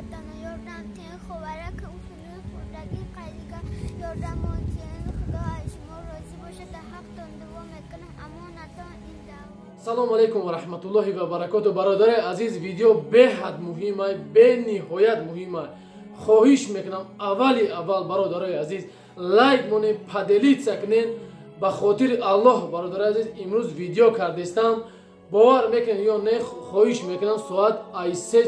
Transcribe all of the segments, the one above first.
ҳамватано ёрдам тиен, ховаракам хунуи хӯрдагӣ қайдига ёрдамон тиен. Худо аз шумо розӣ бошад, дар ҳақтон дуо мекунам. Амонатон ин даъво. Салому алайкум ва раҳматуллоҳи ва баракоту. Бародари азиз, видео беҳад муҳима, бениҳоят муҳима. Хоҳиш мекунам, аввали аввал, бародарои азиз, лайк монед, поделиться кунед ба хотири Аллоҳ. Бародари азиз, имрӯз видео кардестам, бовар мекунед ё не, хоҳиш мекунам, соат айсе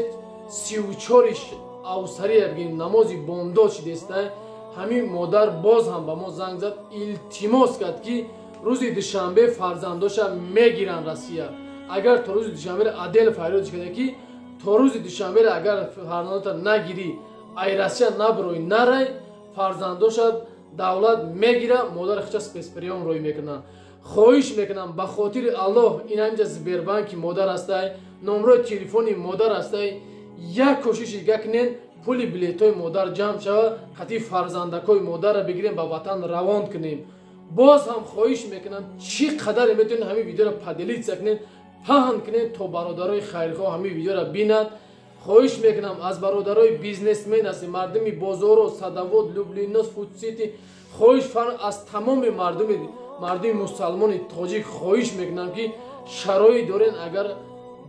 34 авсария бигем, намози бомдод шидеста, ҳамин модар боз ҳам ба мо занг зад, илтимос кард, ки рӯзи душанбе фарзандоша мегиранд Россия. Агар то рӯзи душанбе, отдел фарёдш карда, ки то рӯзи душанбе агар фарзандота нагирӣ, ай Россия набурой, нарай, фарзандоша давлат мегира, модари хича спецприём рӯй мекунанд. Хоҳиш мекунам, ба хотири Аллоҳ, ин ҳаминҷа Сбербанки модар ҳастай, номрои телефони модар ҳастай, як кӯшиши дига кунен, пули билетҳои модар ҷамъ шавад, қатъи фарзандакҳои модарро бигирем, ба ватан равон кунем. Боз ҳам хоҳиш мекунам, чӣ қадаре метавонед, ҳамин видеоро поделиться кунед, паҳн кунед, то бародарои хайрхоҳ ҳамин видеоро бинад. Хоҳиш мекунам, аз бародарои бизнесмен ҳастем, мардуми бозоро, Садовод, Люблино, Фудсити, хоҳиш аз тамоми мардуми мусалмони тоҷик хоҳиш мекунам, ки шароит дорен, агар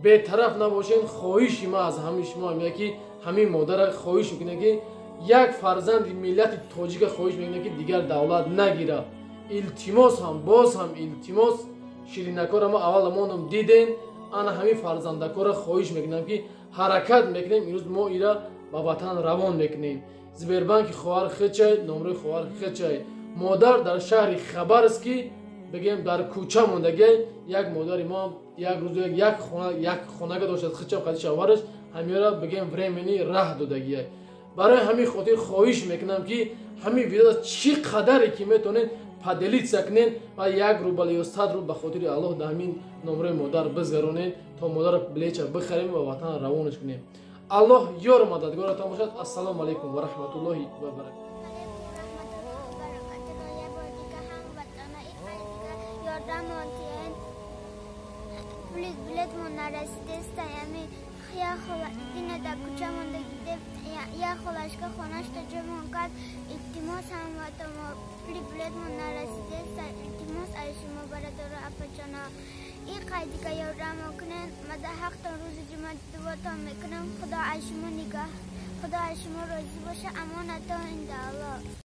бетараф набошен, хоҳиши ман аз ҳамин шумо ҳамия, ки ҳамин модара хоҳиш мекунем, ки як фарзанди миллати тоҷика хоҳиш мекунем, ки дигар давлат нагирад. Илтимос ҳам, боз ҳам илтимос. Ширинакора мо аввал мондум, диден, ана ҳамин фарзандакора хоҳиш мекунам, ки ҳаракат мекунем, имрӯз мо ира ба ватан равон мекунем. Сбербанки хоҳар хечай, номрои хоҳар хечай. Модар дар шаҳри Хабаровск, бигем, дар кӯча мондагиай. Як модари мо як рӯз як хона, як хонага доштад, хичам қади шавҳараш ҳамёра, бигем, временный раҳ додагиай. Барои ҳамин хотир хоҳиш мекунам, ки ҳамин видео чӣ қадаре ки метавонед, поделиться кунед ва 1 рубл ё 100 рубл ба хотири Аллоҳ дар ҳамин номрои модар бизгаронед, то модарро билетча бихарем ва ватан равонаш кунем. Аллоҳ ёру мададгоратон бошад. Ассалому алайкум ва раҳматуллоҳи ва баракату. Алайкум раҳматуллоҳи баракатуҳ. Як бор дига, ҳамватано, и қайдига ёрдамон тиен. Пули билетмон нарасидеста, ями як хола дина дар кӯча мондагӣ деп, як холашка хонашта ҷомон кард. Илтимос, ҳамватано, пули билетмон нарасидеста. Илтимос аз шумо, бародару апаҷоно, и қайдига ёрдамон кунен. Ма дар ҳақтон рӯзи ҷумъа дуотон мекунам. Худо аз шумо нигоҳ, Худо аз шумо розӣ боша. Амонатон инда Аллоҳ.